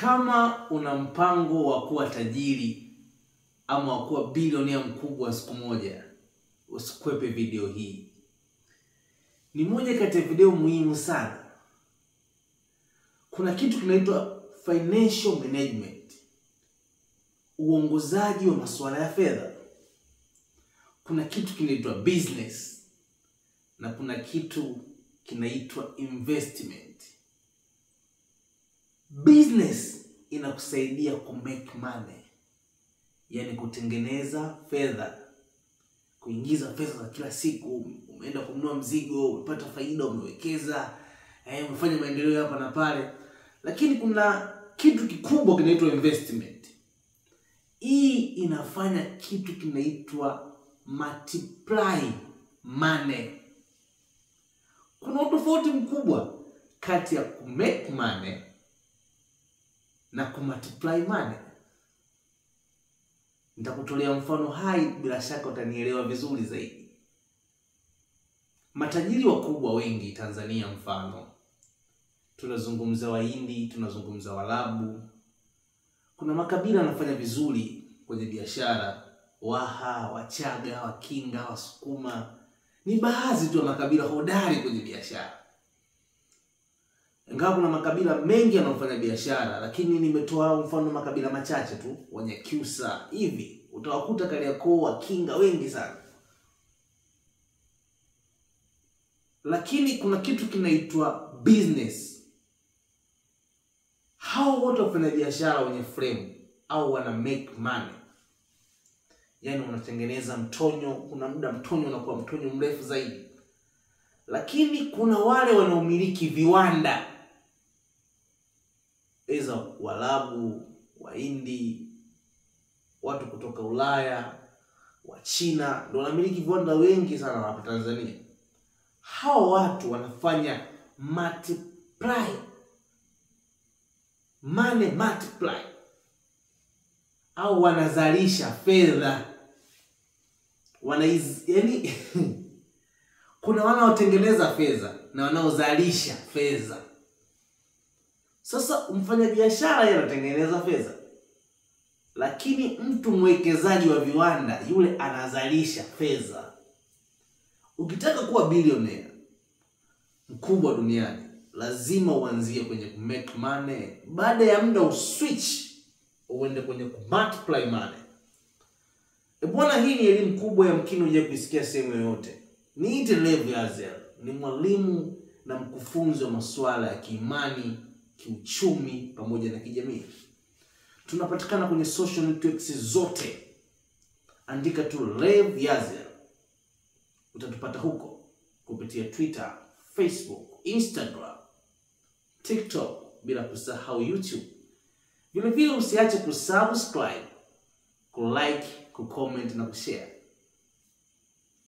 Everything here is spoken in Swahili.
Kama una mpango wa kuwa tajiri ama wa kuwa bilionea mkubwa siku moja, usikwepe video hii. Ni moja kati ya video muhimu sana. Kuna kitu kinaitwa financial management, uongozaji wa masuala ya fedha. Kuna kitu kinaitwa business na kuna kitu kinaitwa investment. Business inakusaidia ku make money, yani kutengeneza fedha, kuingiza fedha za kila siku. Umeenda kununua mzigo, umepata faida, umewekeza, umefanya maendeleo hapa na pale. Lakini kuna kitu kikubwa kinaitwa investment. Hii inafanya kitu kinaitwa multiply money. Kuna utofauti mkubwa kati ya ku make money na ku multiply money. Nitakutolea mfano hai, bila shaka utanielewa vizuri zaidi. Matajiri wakubwa wengi Tanzania, mfano tunazungumza Wahindi, tunazungumza Waarabu. Kuna makabila yanafanya vizuri kwenye biashara, Waha, Wachaga, Wakinga, Wasukuma. Ni baadhi tu ya makabila hodari kwenye biashara. Ingawa kuna makabila mengi yanayofanya biashara, lakini nimetoa mfano makabila machache tu, Wanyakyusa hivi. Utawakuta Kariakoo Wakinga wengi sana. Lakini kuna kitu kinaitwa business. Hao wote wafanya biashara wenye frame au wana make money, yani wanatengeneza mtonyo. Kuna muda mtonyo unakuwa mtonyo mrefu zaidi. Lakini kuna wale wanaomiliki viwanda, eza Waarabu, Wahindi, watu kutoka Ulaya, wa China, ndio wanamiliki viwanda wengi sana hapa Tanzania. Hao watu wanafanya multiply money, multiply, au wanazalisha fedha. Yani kuna wanaotengeneza fedha na wanaozalisha fedha. Sasa mfanyabiashara yeye anatengeneza fedha, lakini mtu mwekezaji wa viwanda yule anazalisha fedha. Ukitaka kuwa bilionea mkubwa duniani, lazima uanzie kwenye ku make money. Baada ya muda uswitch uende kwenye ku multiply money. Bwana, hii ni elimu kubwa ya mkini uje kuisikia sehemu yoyote. Niite Lev Yazel, ni mwalimu na mkufunzi wa masuala ya kiimani, kiuchumi pamoja na kijamii. Tunapatikana kwenye social networks zote. Andika tu Lev Yazel, utatupata huko kupitia Twitter, Facebook, Instagram, TikTok, bila kusahau YouTube. Vile vile usiache kusubscribe, kulike, kucomment na kushare.